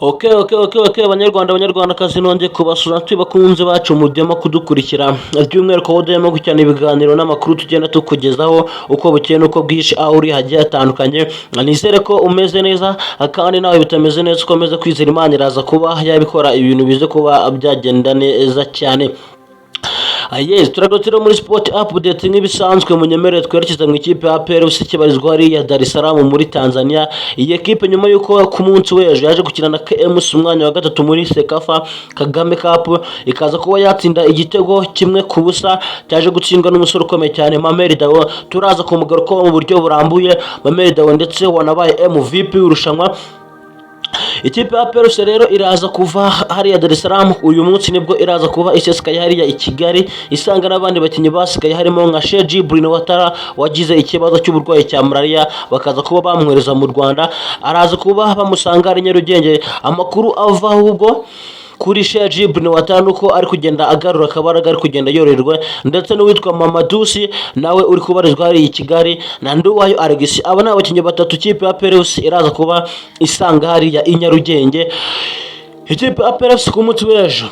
Okay, Abanyarwanda, Abanyarwandakazi, nongeye kubasura bakunze bacu mujyemo kudukurikira, by'umwihariko wowe udahema gukurikirana ibiganiro n'amakuru tugenda tukugezaho uko bukeye n'uko bwije, aho uri hagiye hatandukanye. Nizere ko umeze neza, kandi nawe bitameze neza ukomeze kwizera Imana, iraza kuba yabikora, ibintu bize kuba byagenda neza cyane. Yes, turagarutse rero muri sport update nk'ibisanzwe. Munyemerere twerekeza mu ikipe ya APR FC ikibarizwa hariya Dar es Salaam muri Tanzania. Iyi ekipe, nyuma y'uko ku munsi w'ejo yaje gukina na KMC umwanya wa gatatu muri CECAFA Kagame Cup, ikaza kuba yatsinda igitego 1-0 cyaje gutsindwa n'umusore ukomeye cyane Memel Dao. Turaza kumugarukaho mu buryo burambuye, Memel Dao ndetse wanabaye MVP w'irushanwa. Ikipe ya APR FC rero iraza kuva hariya Dar es Salaam uyu munsi, nibwo iraza kuba isesekaye hariya i Kigali, isanga n'abandi bakinnyi basigaye harimo nka Cheick Djibril Ouattara wagize ikibazo cy'uburwayi cya malaria, bakaza kuba bamwohereza mu Rwanda. Araza kuba bamusanga ari Nyarugenge. Amakuru ava ahubwo kuri Cheick Djibril Ouattara nuko ari kugenda agarura akabaraga, ari kugenda yororerwa, ndetse n'uwitwa Mamadou Sy nawe uri kubarizwa hariya i Kigali na Nduwayo Alex. Aba ni abakinnyi batatu ikipe ya APR FC iraza kuba isanga hariya i Nyarugenge. Ikipe ya APR FC ku munsi w'ejo,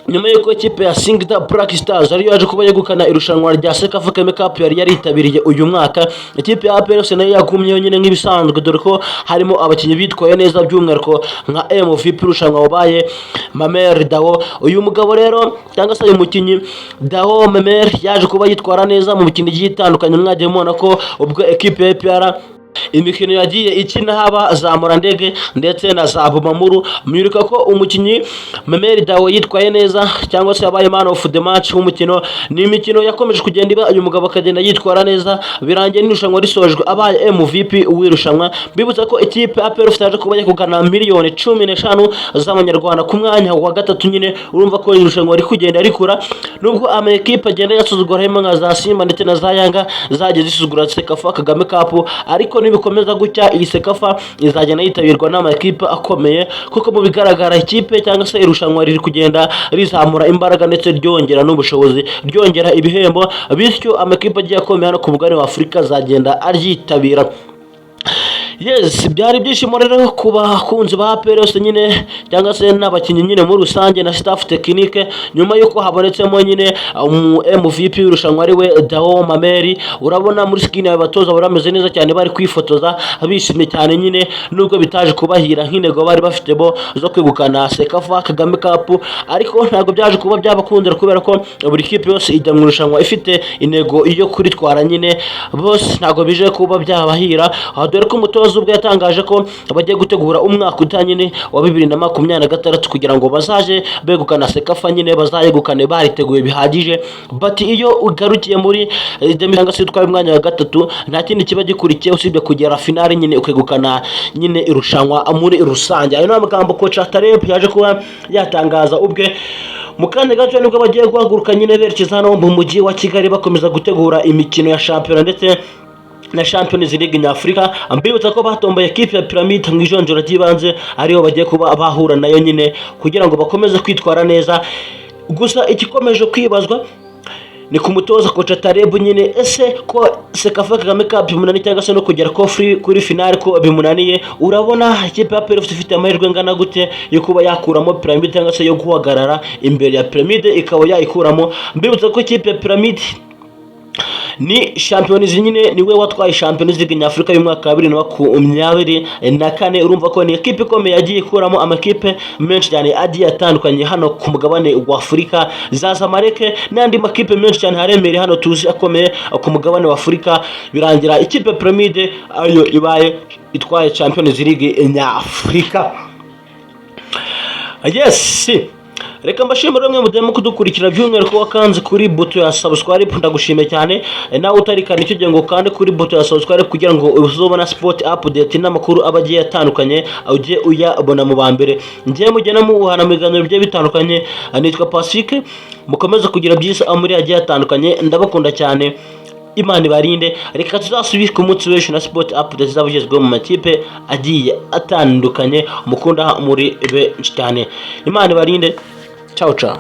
nyuma y'uko ikipe ya Singida Black Stars ariyo yaje kuba yegukana irushanwa rya CECAFA Kagame Cup yari yaritabiriye uyu mwaka, ikipe ya APR FC nayo yagumyeyo nyine nk'ibisanzwe, dore ko harimo abakinnyi bitwaye neza, by'umwihariko nka MVP irushanwa wabaye Memel Dao. Uyu mugabo rero, cyangwa se uyu mukinnyi Dao Memel, yaje kuba yitwara neza mu mikino igiye itandukanye. Mwagiye mubona ko ubwo ekipe ya APR imikino yagiye ikina, haba za Murandege ndetse na za Bumamuru, mwiruka ko umukinnyi Memel Dao yitwaye neza, cyangwa se yabaye man of the match w'umukino. Ni imikino yakomeje kugenda iba, uyu mugabo akagenda yitwara neza, birangiye n'irushanwa risojwe abaye MVP w'irushanwa. Mbibutsa ko ikipe APR yaje kuba yegukana miliyoni 15 z'amanyarwanda ku mwanya wa gatatu nyine. Urumva ko irushanwa riri kugenda rikura, nubwo ama ekipe agenda yasuzugura, harimo nka za Simba ndetse na za Yanga zagiye zisuzugura CECAFA Kagame Cup, ariko nibikomeza gutya iyi CECAFA izagenda yitabirwa n'ama ekipe akomeye, kuko mu bigaragara ikipe cyangwa se irushanwa riri kugenda rizamura imbaraga ndetse ryongera n'ubushobozi, ryongera ibihembo, bityo amakipe agiye akomeye hano ku mugabane wa Afurika azagenda aryitabira. Yes, byari ibyishimo rero ku bakunzi ba APR yose nyine, cyangwa se n'abakinnyi nyine muri rusange na staff technique, nyuma y'uko habonetsemo nyine umu MVP w'irushanwa ari we Dao Memel. Urabona muri screen yawe abatoza bari bameze neza cyane, bari kwifotoza bishimye cyane nyine, nubwo bitaje kubahira nk'intego bari bafite bo zo kwegukana CECAFA Kagame Cup, ariko ntabwo byaje kuba byabakundira, kubera ko buri kipe yose ijya mu irushanwa ifite intego yo kuritwara nyine. Bose ntabwo bije kuba byabahira aha, dore ko umutoza ubwo yatangaje ko bagiye gutegura umwaka utaha nyine wa 2026 kugira ngo bazaje begukana CECAFA nyine, bazayegukane bariteguye bihagije. Bati iyo ugarukiye muri demi cyangwa se utwaye umwanya wa gatatu, nta kindi kiba gikurikiye usibye kugera finale nyine, ukegukana nyine irushanwa muri rusange. Ayo ni amagambo coach Taleb yaje kuba yatangaza ubwe. Mu kanya gato nibwo bagiye guhaguruka nyine berekeza hano mu mujyi wa Kigali, bakomeza gutegura imikino ya shampiyona ndetse na Champions League nyafurika. Mbibutsa ko batomboye ekipe ya Pyramide mu ijonjora ry'ibanze, ariyo bagiye kuba bahura nayo nyine kugira ngo bakomeze kwitwara neza. Gusa igikomeje kwibazwa ni ku mutoza coach Taleb nyine: ese ko CECAFA Kagame Cup bimunaniye, cyangwa se no kugera ko free kuri finale ko bimunaniye, urabona ikipe ya APR ifite amahirwe angana gute yo kuba yakuramo Pyramide, cyangwa se yo guhagarara imbere ya Pyramide ikaba yayikuramo? Mbibutsa ko ikipe ya Pyramide ni Champions nyine, niwe watwaye Champions League nyafurika y'umwaka wa 2024. Urumva ko ni ekipe ikomeye, yagiye ikuramo amakipe menshi cyane agiye atandukanye hano ku mugabane wa Afurika, za Zamalek n'andi makipe menshi cyane aremereye hano tuzi akomeye ku mugabane wa Afurika, birangira ikipe Pyramide ariyo ibaye itwaye Champions League nyafurika. Yes, reka mbashimire mwe mudemo kudukurikira, by'umwihariko wakanze kuri buto ya subscribe, ndagushimiye cyane. Nawe utarikana icyo gihe ngo ukande kuri buto ya subscribe kugira ngo uzobona sport update n'amakuru aba agiye atandukanye, ujye uyabona mu ba mbere. Ngiye mugena muhana mu biganiro bigiye bitandukanye. Nitwa Pacifique, mukomeze kugira byiza aho muri agiye atandukanye. Ndabakunda cyane, Imana ibarinde. Reka tuzasubire ku munsi w'ejo na sport update zizaba zigezweho mu makipe agiye atandukanye mukunda muri benshi cyane. Imana ibarinde. Ciao ciao.